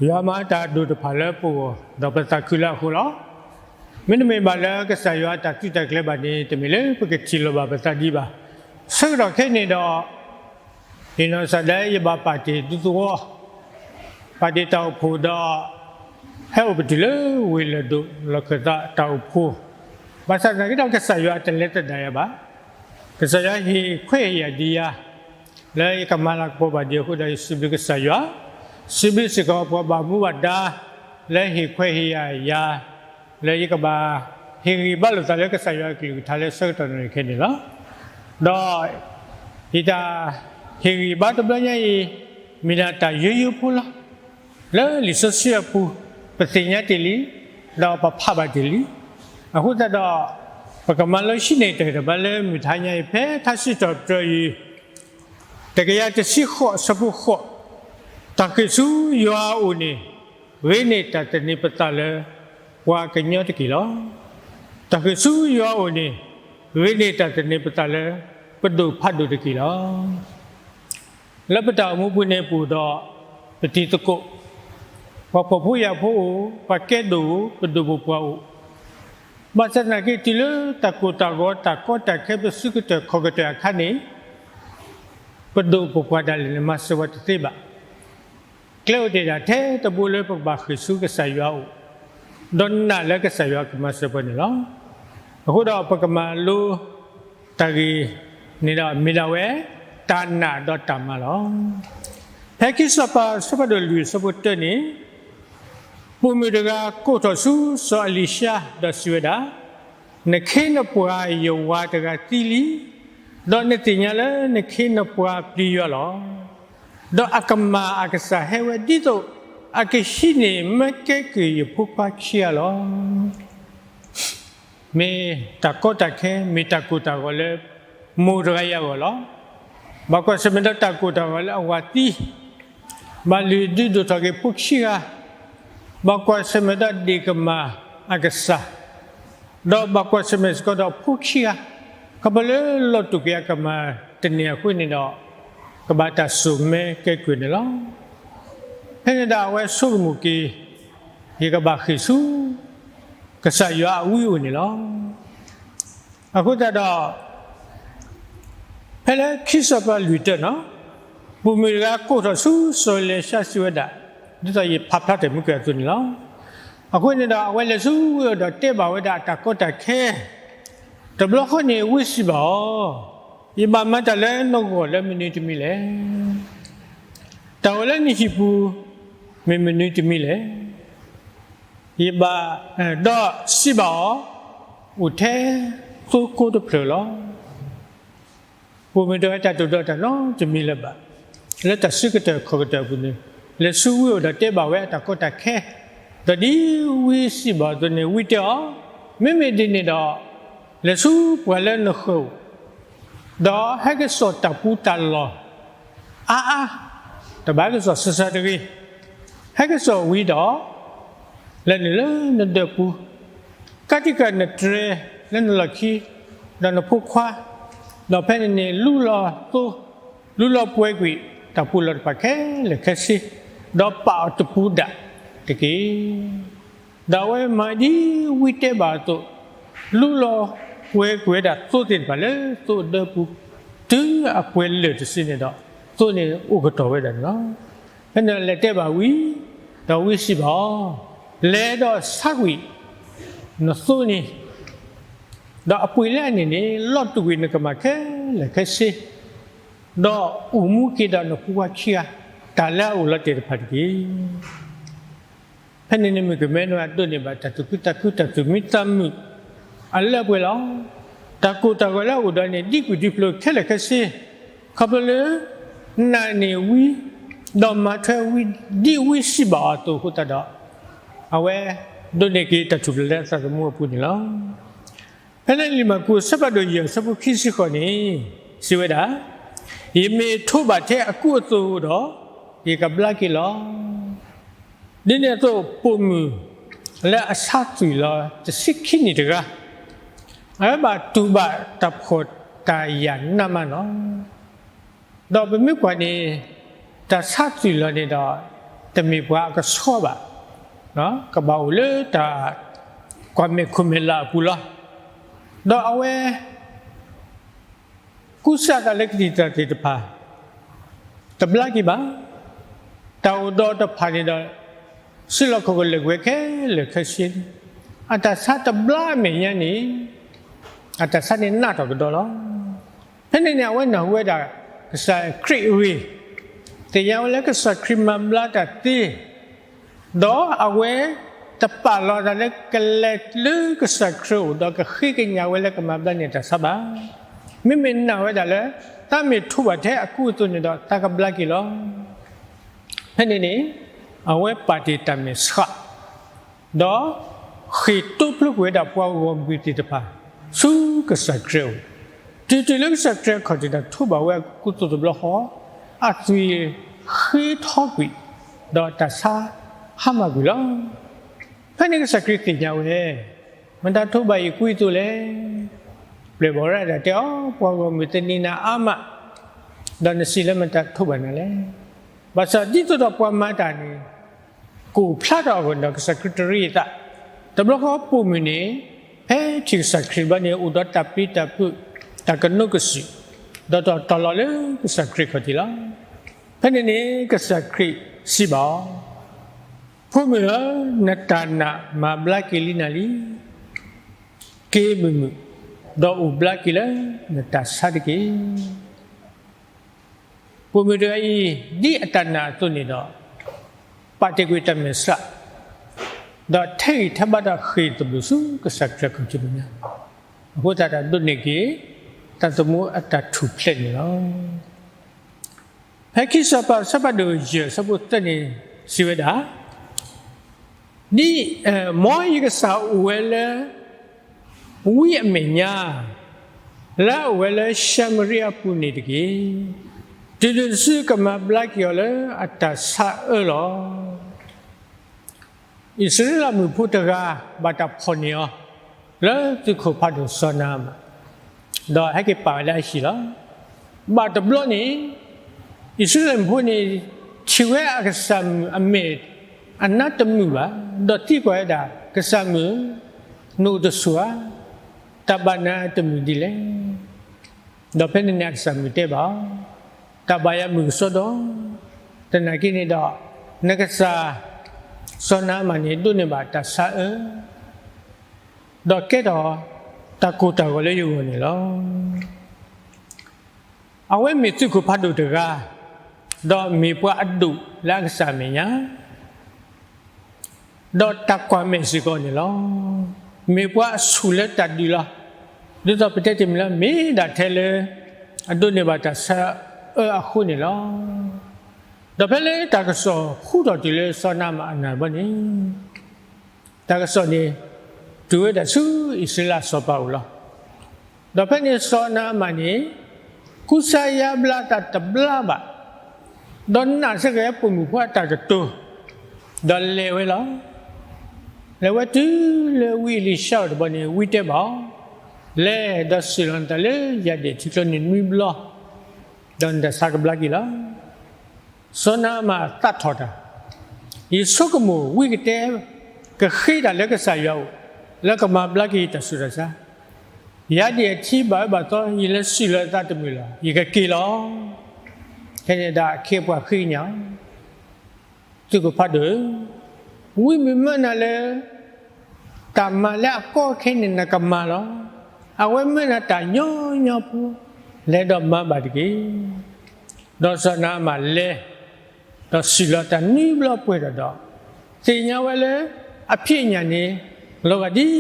ယွၤမၤတၢ်ဒိၣ်တဖၣ်လၢပဂီၢ် ဒီးပသးခုလၢအဃိလီၤ. မ့တမ့ၢ်ဘၣ်လၢကစၢ်ယွၤအတၢ်သုးတၢ်ကျဲၤဘၣ်န့ၣ် တမ့ၢ်လၢပကထံၣ်လိာ်ဘၣ်ပသးဒံးဘၣ်. ဆၢကတီၢ်ခဲအံၤန့ၣ်ဒီး ယနီၢ်ကစၢ်ဒၣ်ယဘၣ်ပာ်တ့ၢ်ဒူသဝီ, ပာ်တ့ၢ်တၢ်အိၣ်ဖှိၣ်ဒီး ဟဲအိၣ်ပတုာ်လၢဝ့ၢ်လၢၢ်ဒိၣ်လီၢ်ခၢၣ်သးတၢ်အိၣ်ဖှိၣ်, ဘၣ်ဆၣ်သနာ်က့ဒီးကစၢ်ယွၤတလဲၤသဒၣ်ယၤဘၣ်. ကစၢ်ယွၤဟ့ၣ်ခွဲးဟ့ၣ်ယာ်ဒံးယၤ လၢယကမၤလၤကပီၤဘၣ်ဒံးအဃိဒီး ယစံးဘျုးကစၢ်ယွၤ, စံးဘျုးစ့ၢ်ကီးပှၤဘၣ်မူဘၣ်ဒါ လၢဟ့ၣ်ခွဲးဟ့ၣ်ယာ်ယၤ လၢယကဘၣ်ဟ့ၣ်ဂံၢ်ဘါလိာ်သးလၢကစၢ်ယွၤအကလုၢ်ကထါလၢဆၢကတီၢ်နံၤခဲအံၤန့ၣ်လီၤ. ဒီးယတၢ်ဟ့ၣ်ဂံၢ်ဘါတဘျီညါအံၤ မ့ၢ်ဒၣ်တၢ်ယိယိဖိလီၤ. လၢလံာ်စီဆှံအပူၤ ပသ့ၣ်ညါတ့ၢ်လံ, ဒီးပဖးဘၣ်တ့ၢ်လံ. အဃိသတးဒီး ပကမၤလိဟံးန့ၢ်တၢ်ဂ့ၢ်တၢ်ဘါလၢမုၢ်ထါညါအံၤ ဖဲထါစံးထီၣ်ပတြၢၤအံၤ တကယၤတဆံဃိး အဆၢဖိဃိး, တၢ်ဃ့ၢ်ဆူယွၤအအိၣ်န့ၣ် ဂ့ၤန့ၢ်တၢ်သန့ၤပသးလၢ ပှၤကညီတက့ၢ်လီၤ. တၢ်ဃ့ၢ်ဆူယွၤအအိၣ်န့ၣ် ဂ့ၤန့ၢ်တၢ်သန့ၤပသးလၢ ပဒိၣ်ဖးဒိၣ်တက့ၢ်လီၤ. လၢပတၢ်အိၣ်မူပူၤန့ၣ် ပအိၣ်ဒီးပတံၤသကိး, ပှၤဖှီၣ်ဖိယာ်ဖိအိၣ်, ပှၤကဲဒိၣ်အိၣ်, ပဒိၣ်ပပှၢ်အိၣ်, ဘၣ်ဆၣ်သနာ်က့ တုၤလၢတၢ်ကိၢ်တၢ်ဂီၤ တၢ်ကီတၢ်ခဲ ပစုကတၢၢ်ခီၣ်ကတၢၢ်အခါန့ၣ် ပဒိၣ်ပပှၢ်ဒၣ်လဲာ်န့ၣ် မၤစၢၤပှၤတသ့ဘၣ်. ကျဲအိၣ်တ့ၢ်ဒၣ်ထဲတဘိလၢပကဘၣ်ဃ့ၢ်ဆူကစၢ်ယွၤအအိၣ်, ဒီးနာ်လၢကစၢ်ယွၤကမၤစၢၤပှၤန့ၣ်လီၤ. အဃိဒီးပကမၤလိ တၢ်ဂ့ၢ်န့ၣ်ဒီးမ့ၢ်ဒၣ်ဝဲ တၢ်နာ်ဒီးတၢ်မၤလီၤ. ဖဲခံစီၤပၤအဆၢဖးဒိၣ်လွံၢ်အဆၢဖိတၢန့ၣ်, ပိာ်မုၣ်တဂၤကိးထီၣ်ဆူစီၤအ့လံၡါဒီးစံးဝဲဒၣ်, နခ့နပှၤယဝၤတဂၤသံလံ, ဒီးနသ့ၣ်ညါလၢနခ့နပှၤပျံၤယွၤလီၤ. ဒီးအကမၢ်အကစၢ်ဟဲဝဲဒ်သိး အကဟံးန့ၢ်မၢကဲကုၢ်ယဖိခွါခံဂၤလီၤ. မ့ၢ်တၢ်ကီတၢ်ခဲ မ့ၢ်တၢ်ကိၢ်တၢ်ဂီၤလၢ မိၢ်တဂၤအံၤအဂီၢ်လီၤ. ဘၣ်ကွၢ်ဆၢၣ်မဲာ်ဒီးတၢ်ကိၢ်တၢ်ဂီၤလၢအဝၤသံ, ဘၣ်လုၢ်ဒုးဒိၣ်ထီၣ်က့ၤဖိခံဂၤ, ဘၣ်ကွၢ်ဆၢၣ်မဲာ်ဒီးဒ့ၣ်ကမၢ်အကစၢ်, ဒီးဘၣ်ကွၢ်ဆၢၣ်မဲာ်စ့ၢ်ကီးဒီးဖိခံဂၤ, ခီဖျိလၢလီၤတူာ်က့ၤအကမၢ်တန့ၢ်အဃိန့ၣ်ဒီး ကဘၣ်တၢ်စိာ်မၢကဲကုၢ်န့ၣ်လီၤ. ဖဲန့ၣ်ဒီးအဝဲဆိကမိၣ်က့ၤ ယကဘၣ်ဃ့ၢ်ဆူ ကစၢ်ယွၤအဝံအအိၣ်န့ၣ်လီၤ. အဃိသတးဒီး ဖဲလၢခံစီၤပၤလွံၢ်တၢနီၤ, ပိာ်မုၣ်တဂၤကိးထီၣ်ဆူစီၤအ့လံၡါစံးဝဲဒၣ်, ဒ်သိးယဖးဖျါတၢ်မုၢ်ကၢၢ်အသိးန့ၣ်လီၤ. အဃိန့ၣ်ဒီး အဝဲလဲၤဆူဝ့ၢ်အိၣ်ဒီးတဲဘၣ်ဝဲဒၣ်အတၢ်ကီတၢ်ခဲ, တဘျီဃီန့ၣ် ဝံစံးဘၣ်အီၤ, ယဘၣ်မၤတၢ်လၢနဂီၢ်လၢမနုၤတမံၤလဲၣ်. တၢ်အိၣ်လၢနဟံၣ်ပူၤ မ့ၢ်မနုၤတမံၤလဲၣ်. ယဘၣ်, ဒီးစံးဘၣ်အီၤ, အိၣ်ထဲသိကိးတဖျၢၣ်လီၤ. ပိာ်မုၣ်တဂၤတၢ်တဒိးတၢ်နီတမံၤလၢၤဘၣ်. လၢတၢ်စုကတၢၢ်ခီၣ်ကတၢၢ်အပူၤန့ၣ်, လဲၤဆူဝ့ၢ်အိၣ်ဒီးတဲဘၣ်ဝဲအတၢ်ကီတၢ်ခဲ, ဒီးဒ်ဝံစံးဘၣ်အသိးန့ၣ် ဝံတဲအီၤ, မ့မ့ၢ်ဒ်န့ၣ်ဒီး လဲၤဆူပှၤလၢနဃၢၤအိၣ်, ဒီးဟဲကစီၣ်တၢ်ပူၤတၢ်လီၢ် အါအါ, တဘၣ်ဟဲကစီၣ်စှၤစှၤတဂ့ၤ, ဟဲကစီၣ်ဝံၤဒီး လဲၤနုာ်လၢနဒၢးပူၤ, ကးတံာ်ဃာ်နတြဲၤလၢနလီၢ်ခံ, ဒီးနဖိခွါ, ဒီးဖဲန့ၣ်န့ၣ် လူလီၤသိ, လူလီၤပှဲၤကွံာ် တၢ်ပူၤလီၢ်တဖၣ်ခဲလၢာ်ခဲဆ့, ဒီးပာ်အီၤတပူၤဒၣ်တက့ၢ်. ဒီးအဝဲမၤဒ်ဝံတဲဘၣ်အသိး, လူလီၤပှဲၤကွံာ်ဝဲဒၣ်သိသ့ၣ်တဖၣ်လၢသိအဒၢပူၤ, တုၤအပှဲၤလၢာ်တစုန့ၣ်ဒီး သိန့ၣ်အိၣ်ကတီၢ်ဝဲဒၣ်န့ၣ်လီၤ. ဖဲန့ၣ်လဲၤတဲဘၣ်ဝံ, ဒီးဝံစံးဘၣ်အီၤ, လဲၤဒီးဆါကွံာ်နသိန့ၣ်, ဒီးအပှ့ၤလၢအန့ၣ်န့ၣ် လီၤတူာ်ကွံာ်နကမၢ်ခဲလၢာ်ခဲဆ့, ဒီးအိၣ်မူက့ၤဒီးနဖိခွါခံဂၤ, တၢ်လၢအအိၣ်လီၤတဲာ်တဖၣ်တက့ၢ်. ဖဲန့ၣ်န့ၣ်မုၣ်ကမဲန့ၣ် ဒိးန့ၢ်ဘၣ်တၢ်သူၣ်ခုသးခု တၢ်သူၣ်မံသးမုာ် အလၢအပှဲၤလီၤ. တၢ်ကိၢ်တၢ်ဂီၤလၢအအိၣ်ဒီးန့ၣ် ဒံကွံာ်ဒံဖျိးခဲလၢာ်ခဲဆ့, ခီဖျိလၢ နာ်န့ၢ်ဝံ, ဒီးမၤထွဲဝံ ဒ်ဝံစံးဘၣ်အီၤအသိးအဃိသတးဒီး, အဝဲဒိးန့ၢ်က့ၤတၢ်ထူၣ်ဖျဲးလၢအသးသမူအပူၤန့ၣ်လီၤ. ဖဲလၢလံာ်မၢ်ကူးအဆၢဖးဒိၣ်ယဲၢ်အဆၢဖိခံဆံဃိးန့ၣ် စံးဝဲဒၣ်, ယမ့ၢ်ထိးဘၣ်ထဲအကူအသိးဒီး, ယကဘျါက့ၤလီၤ. ဒ်န့ၣ်အသိး ပိာ်မုၣ်လၢအဆါသွံၣ်လီၤတဆံခံနံၣ်တဂၤ, အဝဲဘၣ်တူၢ်ဘၣ်တၢ်ဖှီၣ်တၢ်ယာ်နးမးနီၤ. ဒီးပမ့ၢ်ကွၢ်န့ၣ် တၢ်ဆါသွံၣ်လီၤန့ၣ်ဒီး တမ့ၢ်ပှၤအကဆှီဘၣ်, ကဘၣ်အိၣ်လၢတၢ်ကွၢ်မဲာ်ခိၣ်မဲာ်လၢ်အပူၤလီၤ. ဒီးအဝဲ ကူစါသးလၢကသံၣ်သရၣ်သ့ၣ်တဖၣ် တဘျါက့ၤဘၣ်. တၢ်အိၣ်ဒီးတဖၣ်န့ၣ်ဒီး စုလီၢ်ခီၣ်ကလဲာ်ကွံာ်ဝဲခဲလၢာ်ခဲဆ့, အတၢ်ဆါတဘျါအမဲာ်ညါန့ၣ် အတၢ်ဆါန့ၣ်နးထီၣ်ကဒီးလီၤ. ဖဲန့ၣ်န့ၣ် အဝဲနၢ်ဟူဝဲဒၣ် ကစၢ်ခရံာ်အဂ့ၢ်, သ့ၣ်ညါဝဲလၢကစၢ်ခရံာ်မၤဘျါတၢ်သ့, ဒီးအဝဲတပာ်လီၤအသးလၢကလဲၤလၢကစၢ်ခရံာ်အအိၣ် ဒီးကဃ့ကညးဝဲလၢကမၤဘျါန့ၢ်တၢ်ဆါဘၣ်. မ့မ့ၢ်နာ်ဝဲဒၣ်လၢ သးမ့ၢ်ထိးဘၣ်ထဲအကူအသိးန့ၣ်ဒီး သးကဘျါက့ၤလီၤ. ဖဲန့ၣ်န့ၣ် အဝဲပာ်တ့ၢ်တၢ်မဲာ်ဆှး ဒီးဃ့ၢ်တိဖျိကွံာ်ဝဲဒၣ်ပှၤဂီၢ်မုၢ်သ့ၣ်တဖၣ် ဆူကစၢ်ခရံာ်အအိၣ်, တုၤတုၤလၢကစၢ်ခရံာ်အခီၣ်ထံးဒီးထိးဘၣ်ဝဲအကူအသိးတဘျီဃီ, အသွံၣ်ဃ့ထီကွံာ်, ဒီးတၢ်ဆါဟါမၢ်ကွံာ်လီၤ. ဖဲန့ၣ်ကစၢ်ခရံာ်သ့ၣ်ညါဝဲ, မတၤထိးဘၣ်ယကူအသိးလဲၣ်. ပျဲၢ်ဘီၣ်ရၣ်ဒၣ်တဲအီၤ, ပှၤဂီၢ်မုၢ်သန့ၤနၤအါမး, ဒီးနစံးလၢမတၤထိးဘၣ်နၤလဲၣ်. ဘၣ်ဆၣ်ဒ်သိးဒီးပှၤမၤတၢ်န့ၣ် ကအိၣ်ဖျါထီၣ်အဂီၢ်န့ၣ်ဒီး ကစၢ်ခရံာ်တရံးအသး, တဘျီဃီပိာ်မုၣ်န့ၣ် ဖဲထံၣ်ကစၢ်ခရံာ်ဘျီန့ၣ် အိၣ်ဒီးတၢ်ပျံၤတၢ်ဖုး, တၢ်ကနိးကစုာ်, ဒီးတီၢ်လီၤလၢကစၢ်ခရံာ်ခီၣ်ထံးလီၤ. ဖဲန့ၣ်န့ၣ် ကစၢ်ခရံာ်စံးဘၣ်အီၤ, ဖိမုၣ်ဧၢ, နတၢ်နာ်မၤဘျါက့ၤလံနၤလံ. က့ၤမုာ်မုာ်, ဒီးအိၣ်ဘျါက့ၤလၢနတၢ်ဆါတက့ၢ်. ပိာ်မုၣ်တဂၤအံၤ ဒ်အတၢ်နာ်အသိးန့ၣ်ဒီး ပာ်တ့ၢ်ကွံာ်တၢ်မဲာ်ဆှး, ဒီးထဲးဂံၢ်ထဲးဘါထီၣ်ဃ့ၢ်သဘျုးဆူကစၢ်ခရံာ်အခီၣ်ထံးမဲာ်ညါ, အဃိသတးဒီးဒိးန့ၢ်က့ၤ တၢ်သမူအတၢ်ထူၣ်ဖျဲးန့ၣ်လီၤ. ဖဲခံစီၤပၤအဆၢဖးဒိၣ်ယဲၢ်အဆၢဖိသၢန့ၣ် စံးဝဲဒၣ်, ဒ်, မ်ယကစၢ်အိၣ်ဝဲလၢ ဝံအမဲာ်ညါ လၢအအိၣ်ဝဲလၢၡၤမရံအပူၤန့ၣ်တက့ၢ်. တုၤနုၤတစုကမၤဘျါက့ၤအီၤလၢအတၢ်ဆါအၢလီၤ. အံၣ်စရ့လးမုၣ်ဖိတဂၤ ဘၣ်တၢ်ဖီၣ်န့ၢ်အီၤ လၢသုးခိၣ်ဖးဒိၣ်စီၤနၤအမၣ်, ဒီးဟဲက့ၤပာ်ဝဲလၢအဟံၣ်လီၤ. ဘၣ်တဘျီန့ၣ် အံၣ်စရ့လးမုၣ်ဖိန့ၣ် ထံၣ်ဝဲအကစၢ်မုၣ်အမဲာ် အနါတမုာ်ဘၣ်, ဒီးသံကွၢ်ဝဲဒၣ်, ကစၢ်မုၣ်, နအိၣ်တဆိးဧါ, တၢ်ဘၣ်နၤတမုာ်ဒ်လဲၣ်. ဒီးဖဲန့ၣ်န့ၣ် အကစၢ်မုၣ်တဲဘၣ်အီၤ, တၢ်ဘၣ်ယၤမုၢ်ကစီဒီ, သနာ်က့န့ၣ်ဒီး နကစၢ် စီၤနၤအမၣ်န့ၣ် ဒိးန့ၢ်ဘၣ်တၢ်ဆါအၢ ဒီးကဲထီၣ်တၢ်ကိၢ်တၢ်ဂီၤလၢယဂီၢ်န့ၣ်လီၤ. အဝဲမ့ၢ်သုးခိၣ်ဖးဒိၣ်တဂၤ, ဒီးမ့ၢ်ပှၤအဒိၣ်လၢအကစၢ်အမဲာ်ညါ, ဒီးတၢ်ကွၢ်မဲာ်စ့ၢ်ကီးန့ၣ်လီၤ. မ့ၢ်ပှၤအဆူၣ်လၢတၢ်ဒုးလီၤ. ဒ်သိးပတဲတမံၤလၢ မ့ၢ်ဒၣ်ထဲလၢ အဒိးန့ၢ်ဘၣ်တၢ်ဆါအၢအဃိန့ၣ်လီၤ. ဒီးဖဲလၢတၢ်ကစီၣ်ဟူထီၣ်တုၤလၢစီၤနၤအမၣ်အနၢ်ဘီန့ၣ် တၢ်ကစီၣ်န့ၣ် တုၤဝဲဒၣ်ဆူအံၣ်စရ့လးစီၤပၤအအိၣ်လီၤ. ဒီးဖဲန့ၣ်စီၤနၤအမၣ်န့ၣ် ကူစါယါဘျါသးတဘျါဘၣ်, ဒီးနာ်စ့ၢ်ကီးပိာ်မုၣ်ဖိအတၢ်ကတိၤ, ဒီးလဲၤဝဲလီၤ. လဲၤဝဲတုၤလၢဝံအ့လံၡါအအိၣ်တဘျီန့ၣ် ဝံတဲဘၣ်အီၤ, လဲၤဒီးစူၢ်လီၤနသးလၢယၣ်ဒၣ်အထံကျိန့ၣ် နွံဘျီ, ဒီးနတၢ်ဆါကဘျါက့ၤလီၤ. စီၤနၤအမၣ်သးထီၣ်တၢ်, ယဆိကမိၣ်ဝံကတဲ ကဃ့တၢ်လၢကစၢ်ယွၤအအိၣ် လၢကမၤဘျါက့ၤယတၢ်ဆူးတၢ်ဆါ, ယၣ်ဒၣ်အထံဘၣ်အၢဘၣ်သီ ယလဲၤစူၢ်လီၤအသးတမုာ်လီၤ. ယကက့ၤလီၤ. ဖဲန့ၣ်ဒၣ်အခ့အပှၤဃ့ကညးအီၤ, သုးခိၣ်ဖးဒိၣ်ဧၢ, ဝံမုၢ်မၢနၤလၢ တၢ်မၤလၢအကီခဲန့ၣ် နကမၤလီၤ. အဝဲမၢနၤတၢ်ညီညီဖိ, လဲၤဒီးမၤဘၣ်တက့ၢ်. ဒီးစီၤနၤအမၣ်လဲၤ, ဒီးစူၢ်လီၤတၢ်နွံဘျီပှဲၤထီၣ်ဒီး, သ့ၣ်ညါဝဲလၢ အဖံးအညၣ်န့ၣ် လီၤဂာ်ဒ်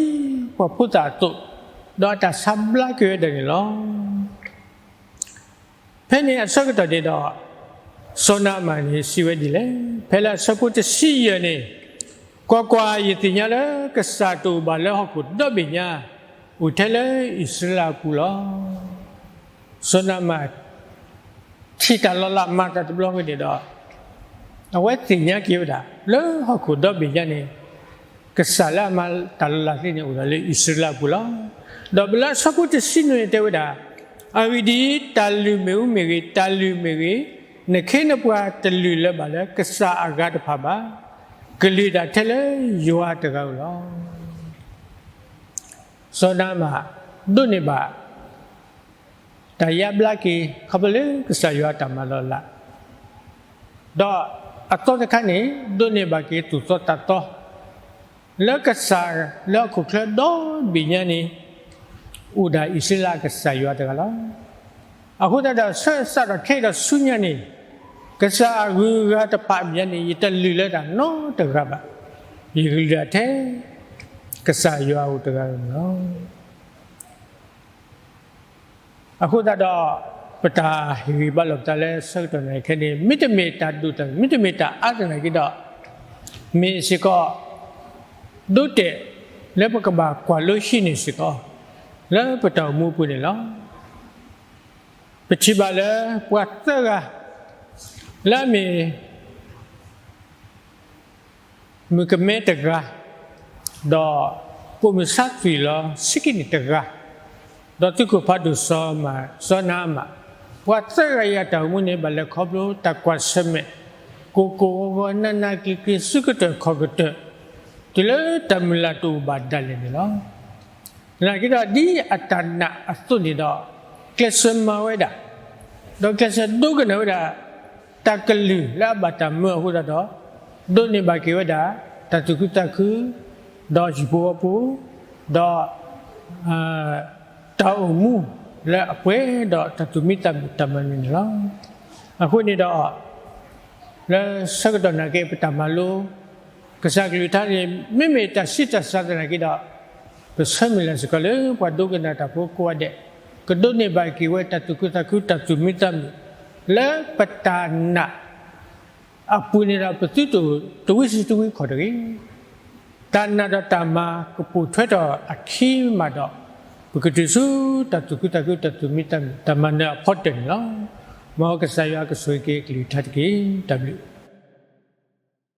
ပှၤဖိသၣ်အသိး, ဒီးအတၢ်ဆါဘျါက့ၤဝဲဒၣ်န့ၣ်လီၤ. ဖဲန့ၣ်အဆၢကတီၢ်န့ၣ်ဒီး စီၤနၤအမၣ်န့ၣ်စံးဝဲဒ်လဲၣ်. ဖဲလၢအဆၢဖိတဆံယဲၢ်န့ၣ်, ကွၢ်ကွၢ်, ယသ့ၣ်ညါလၢကစၢ်တအိၣ်ဘၣ်လၢဟီၣ်ခိၣ်ဒီဘ့ၣ်ညါ, အိၣ်ထဲလၢအံၣ်စရ့လးအပူၤလီၤ. စီၤနၤအမၣ် ထံၣ်တၢ်လီၤလးမၤတၢ်တဘျီဝဲန့ၣ်ဒီး, အဝဲသ့ၣ်ညါက့ၤဝဲဒၣ် လၢဟီၣ်ခိၣ်ဒီဘ့ၣ်ညါန့ၣ် ကစၢ်လၢအမၤတၢ်လီၤလးသ့န့ၣ် အိၣ်ဒီးလၢအံၣ်စရ့လးအပူၤလီၤ. ဒီးပလၢအဆၢဖိတဆံနွံန့ၣ်တဲဝဲဒၣ်, အဂ့ၢ်ဒ်အံၤ, တၢ်လုၢ်မ့ၣ်အူမ့ၢ်ဂ့ၤ, တၢ်လုၢ်မ့ၢ်ဂ့ၤ, နခ့နပှၤတလုၢ်လၢၤဘၣ်လၢကစၢ်အဂၤတဖၣ်ဘၣ်, ကလုၢ်ဒၣ်ထဲလၢယွၤတဂၤဧိၤလီၤ. စီၤနါမး ဒိးန့ၢ်ဘၣ် တၢ်ယါဘျါက့ၤ ခီဖျိလၢကစၢ်ယွၤအတၢ်မၤလီၤလး, ဒီးအသီတခါန့ၣ် ဒိးန့ၢ်ဘၣ်က့ၤသူၣ်သီတၢ်သီ လၢကစၢ်လၢဟီၣ်ခိၣ်ချၢဒီဘ့ၣ်ညါန့ၣ် အိၣ်ဒၣ်အံၣ်စရ့လးအကစၢ်ယွၤတဂၤလီၤ. အဃိသတးဒီး ဆၢကတီၢ်ခဲအံၤဒီးဆူညါန့ၣ် ကစၢ်အဂုၤအဂၤတဖၣ်အမဲာ်ညါန့ၣ် ယတလုၢ်လၢၤတၢ်နီတဂၤဘၣ်. ယကလုၢ်ဒၣ်ထဲ ကစၢ်ယွၤအအိၣ်တဂၤဧိၤန့ၣ်လီၤ. အဃိသတးဒီး ပတၢ်ဟ့ၣ်ဂံၢ်ဘါလိာ်ပသးလၢဆၢကတီၢ်နံၤခဲအံၤန့ၣ် မ့တမ့ၢ်တၢ်ဒိၣ်တၢ် မ့တမ့ၢ်တၢ်အါသနာ်က့ဒီး မ့ၢ်စ့ၢ်ကီး ဒိတဲာ်လၢပကဘၣ်ကွၢ်လိဟံးန့ၢ်စ့ၢ်ကီး လၢပတၢ်အိၣ်မူအပူၤန့ၣ်လီၤ. ပထံၣ်ဘၣ်လၢပှၤသၢဂၤ လၢအမ့ၢ် မုၣ်ကမဲတဂၤ, ဒီးပိာ်မုၣ်ဆါသွံၣ်လီၤဆံကံန့ၣ်တဂၤ, ဒီးသုးခိၣ်ဖးဒိၣ်စီၤမး စီၤနါမး, ပှၤသၢဂၤအံၤအတၢ်အိၣ်မူန့ၣ် ဘၣ်လဲၤခီဖျိတၢ်ကွၢ်ဆၢၣ်မဲာ် ကိၢ်ကိၢ်ဂီၤဂီၤ နးနးကျံၤကျံၤ ဆူကတၢၢ်ခီၣ်ကတၢၢ် တုၤလၢတၢ်မုၢ်လၢ်တအိၣ်ဘၣ်ဒၣ်လဲာ်န့ၣ်လီၤ. သနာ်က့ဒီး ဒ်အတၢ်နာ်အသိးန့ၣ်ဒီး ကျဲးစၢးမၤဝဲဒၣ်, ဒီးကျဲးစၢးဒိကနၣ်ဝဲဒၣ် တၢ်ကလုၢ်လၢအဘၣ်တၢ်မၢအဃိသတးဒီး ဒိးန့ၢ်ဘၣ်က့ၤဝဲဒၣ် တၢ်သူၣ်ခုသးခု ဒီးဟံၣ်ဖိဃီဖိ ဒီး တၢ်အိၣ်မူလၢအပှဲၤဒီးတၢ်သူၣ်မံသးမုာ်တၢ်မၤနၢၤန့ၣ်လီၤ. အဃိန့ၣ်ဒီး လၢဆၢကတီၢ်နံၤခဲအံၤ ပတၢ်မၤလိ ကစၢ်ကလုၢ်ကထါန့ၣ် မ့မ့ၢ်တၢ်ဆံးတၢ်စှၤသနာ်က့ဒီး ပဆၢမုၢ်လၢ်စ့ၢ်ကီးလၢပှၤဒိကနၣ်တၢ်ဖိကိးဂၤဒဲး ကဒိးန့ၢ်ဘၣ်က့ၤဝဲတၢ်သူၣ်ခုသးခု တၢ်သူၣ်မံသးမုာ် လၢပတၢ်နာ်အပူၤန့ၣ်ဒီး ပသုတအိၣ်တဝံစုတဝံခီၣ်တဂ့ၤ. တၢ်နာ်ဒီးတၢ်မၤကပိာ်ထွဲထီၣ်အခံမးဒီး ပကတုၤဆူတၢ်သူၣ်ခုသးခု တၢ်သူၣ်မံသးမုာ် တၢ်မၤနၢၤအဖီတၢၢ်န့ၣ်လီၤ. မ်ကစၢ်ယွၤကဆိၣ်ဂ့ၤက့ၤအကလုၢ်ကထါတက့ၢ်. တၢ်ဘျုး